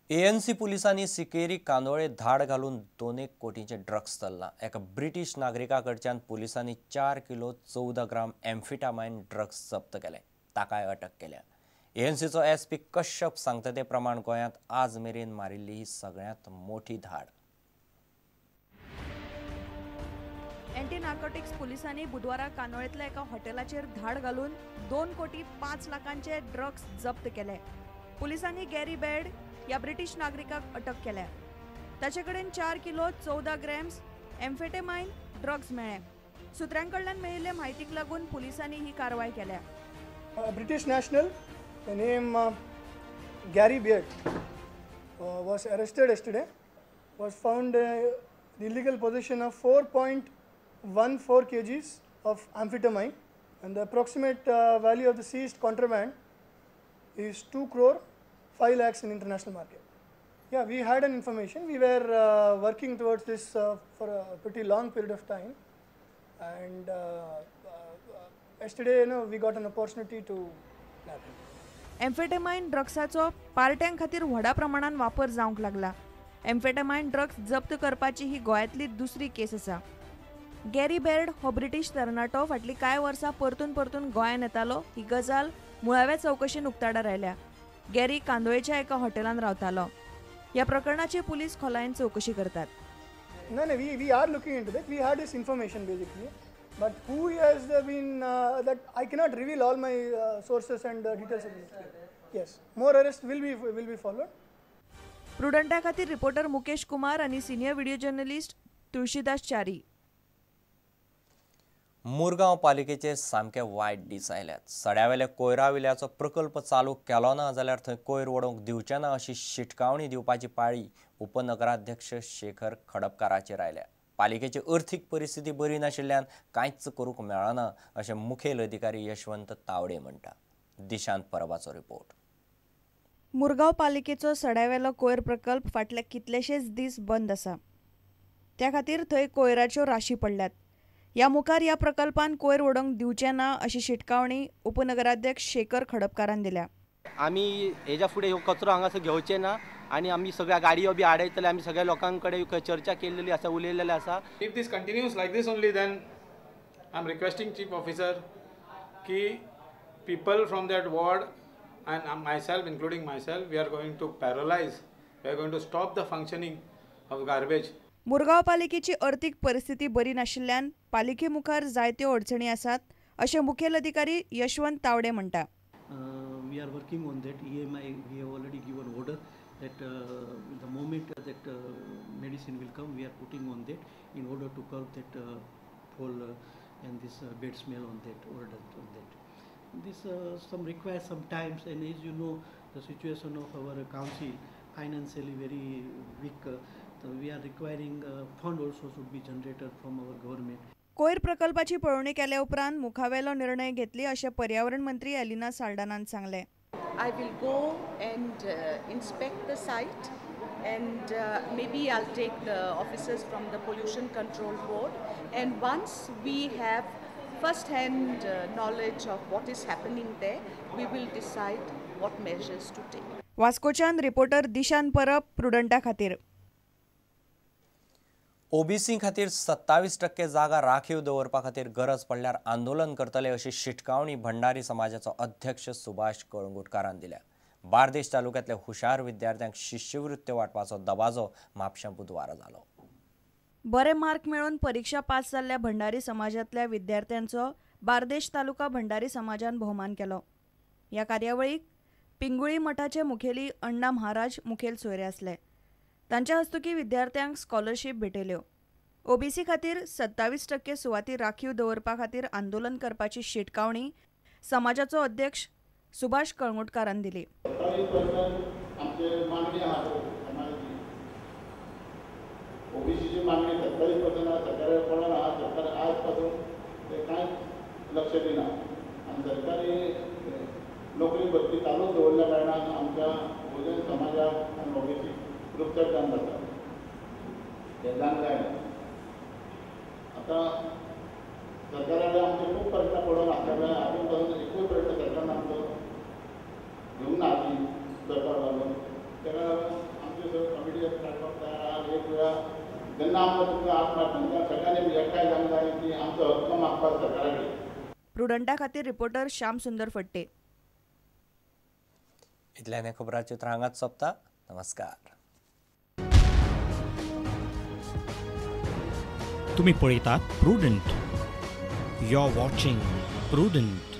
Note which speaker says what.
Speaker 1: ANC पुलिसांनी सिकेरी कांदोळे धाड घालून 2 कोटींचे ड्रग्स चल्ला. एका ब्रिटीश नागरिका कडच्यान पुलिसांनी 4 किलो 14 ग्राम एम्फिटामाइन ड्रग्स जप्त केले. ताकाय अटक केल्या. एएनसीचो एसपी कश्यप सांगता ते प्रमाण गोंयांत आज मेरेन मारिल्ली ही सगळ्यांत मोठी धाड.
Speaker 2: एंटी नार्कोटिक्स पुलिसांनी बुधवारा कांदोळेंतल्या एका हॉटेलाचेर धाड घालून 2 कोटी 5 लाखांचे ड्रग्स जप्त केले. पुलिसांनी गॅरी बेड ह्या ब्रिटीश नागरिकाक अटक केल्या. ताचे कडेन 4 किलो 14 ग्रॅम्स एम्फेटेमाइन ड्रग्स मेळ्ळे. सुत्रां कडल्यान मेळिल्ले म्हायतीक लागून पुलिसांनी ही कारवाय केल्या.
Speaker 3: British national the name Gary Beard was arrested yesterday, was found the illegal possession of 4.14 kgs of amphetamine and the approximate value of the seized contraband is 2 crore 5 lakhs in international market. Yeah, we had an information. We were working towards this for a pretty long period of time, and yesterday, you know, we got an opportunity to nab him.
Speaker 2: Amphetamine ड्रग्साचो पार्ट्यां खातीर व्हडा प्रमाणान वापर जावंक लागला. Amphetamine drugs जप्त करपाची ही गोंयांतली दुसरी केस आसा. गॅरी बेर्ड हो ब्रिटीश तरणाटो फाटलीं कांय वर्सां परतून परतून गोंयांत येतालो. ही गजाल मुळाव्या चवकशेन उक्ताडार आयल्या. गॅरी कांदोळेच्या एका हॉटेलान रावतालो. ह्या प्रकरणाची पुलीस खोलायेन चवकशी करतात.
Speaker 3: No, no, we are looking into that. We had this information basically, but who has been that I cannot reveal all my sources and details of this. Yes, more arrests will be followed.
Speaker 2: प्रुडंटा खातीर reporter Mukesh Kumar आणि senior video journalist Tulsidas Chari.
Speaker 1: Murgaon पालिकेचे सामके वायट दीस आयल्यात. सड्यावेल्या कोयरा विल्याचो प्रकल्प चालू केलो ना जाल्यार थंय कोयर वडोवंक दिवचे ना अशी शिटकावणी दिवपाची पाळी उपनगराध्यक्ष शेखर खडपकाराचेर आयल्या. पालिकेची अर्थीक परिस्थिती बरी नाशिल्ल्यान कांयच करूंक मेळना अशें मुखेल अधिकारी यशवंत तावडे म्हणटा. दिशांत परबाचो रिपोर्ट.
Speaker 2: मुरगांव पालिकेचो सड्यावेलो कोयर प्रकल्प फाटले कितलेशेच दीस बंद आसा. त्या खातीर थंय कोयराच्यो राशी पडल्यात. ह्या मुखार ह्या प्रकल्पान कोयर वडोवंक दिवचे ना अशी शिटकावणी उपनगराध्यक्ष शेखर खडपकारान दिल्या.
Speaker 4: आमी हेज्या फुडें ह्यो कचरो हांगासर घेवचे ना आनी आमी सगळ्या गाडयो बी आडयतले. आमी सगळ्या लोकां कडेन चर्चा केल्ली आसा, उलयलेले आसा.
Speaker 5: If this continues like this only then I am requesting chief officer की people from that ward and myself, including myself, we are going to paralyse, we are going to stop the functioning of garbage.
Speaker 2: Murgaon पालिकेची अर्थीक परिस्थिती बरी नाशिल्ल्यान पालिके मुखार जायत्यो अडचणी आसात अशें मुखेल अधिकारी यशवंत तावडे म्हणटा.
Speaker 6: We are working on that. EMI, we have already given order that the moment that medicine will come, we are putting on that in order to curb that fall and this bad smell on that order on that. This some requires some times, and as you know, the situation of our council financially very weak. So we are requiring fund also should be generated from our government.
Speaker 2: कोयर प्रकल्पाची पळोवणी केल्या उपरांत मुखावेलो निर्णय घेतली अशें पर्यावरण मंत्री एलिना साल्डानान सांगलें.
Speaker 7: I will go and inspect the site and maybe I'll take the officers from the Pollution Control Board, and once we have first-hand knowledge of what is happening there, we will decide what measures to take.
Speaker 2: वास्कोच्यान reporter Dishan Parab, प्रुडंटा खातीर.
Speaker 1: OBC खातीर 27% जागा राखीव दवरपा खातीर गरज पडल्यार आंदोलन करतले अशी शिटकावणी भंडारी समाजाचो अध्यक्ष सुभाष कळंगुटकारान दिल्या. बार्देश तालुक्यांतल्या हुशार विद्यार्थ्यांक शिष्यवृत्ती वांटपाचो दबाजो म्हापशां बुधवारा जालो.
Speaker 2: बरे मार्क मेळोवन परीक्षा पास जाल्ल्या भंडारी समाजांतल्या विद्यार्थ्यांचो बार्देश तालुका भंडारी समाजान भोवमान केलो. ह्या कार्यावळीक पिंगुळी मठाचे मुखेली अण्णा महाराज मुखेल सोयरे आसले. तांच्या हस्तुकी विद्यार्थ्यांक स्कॉलरशीप भेटयल्यो. ओबीसी खातीर 27% सुवाती राखीव दवरपा खातीर आंदोलन करपाची शिटकावणी समाजाचो अध्यक्ष सुभाष कळंगुटकारान दिली.
Speaker 8: 27% आमचे मागणी आहा ओबीसीची मागणी 27% आहा. सरकार पडून आहा, सरकार आज पासून ते कांयच लक्ष दिना आनी सरकारी नोकरी भरती चालूच दवरल्या कारणान आमच्या बहुजन समाजाक आनी ओबीसी खूब चड जावन जाता, हें जावंक जायना. आतां सरकारा कडेन आमचे खूब प्रश्न पडून आसल्या आजून पासून एकूय प्रश्न सरकारान आमचो घेवंक ना आजी करपाक लागून. ताका लागून सगळ्या जेन्ना आमकां तुमकां हात मारता तेन्ना सगळ्यांनी एकठांय जावंक जाय की आमचो हक्क मागपाक सरकारा कडेन.
Speaker 2: प्रुडंटा खातीर रिपोर्टर श्याम सुंदर फट्टे.
Speaker 1: इतल्यान खबराचित्र हांगाच सोंपता. नमस्कार.
Speaker 9: तुम्ही पळयतात Prudent. You are watching Prudent.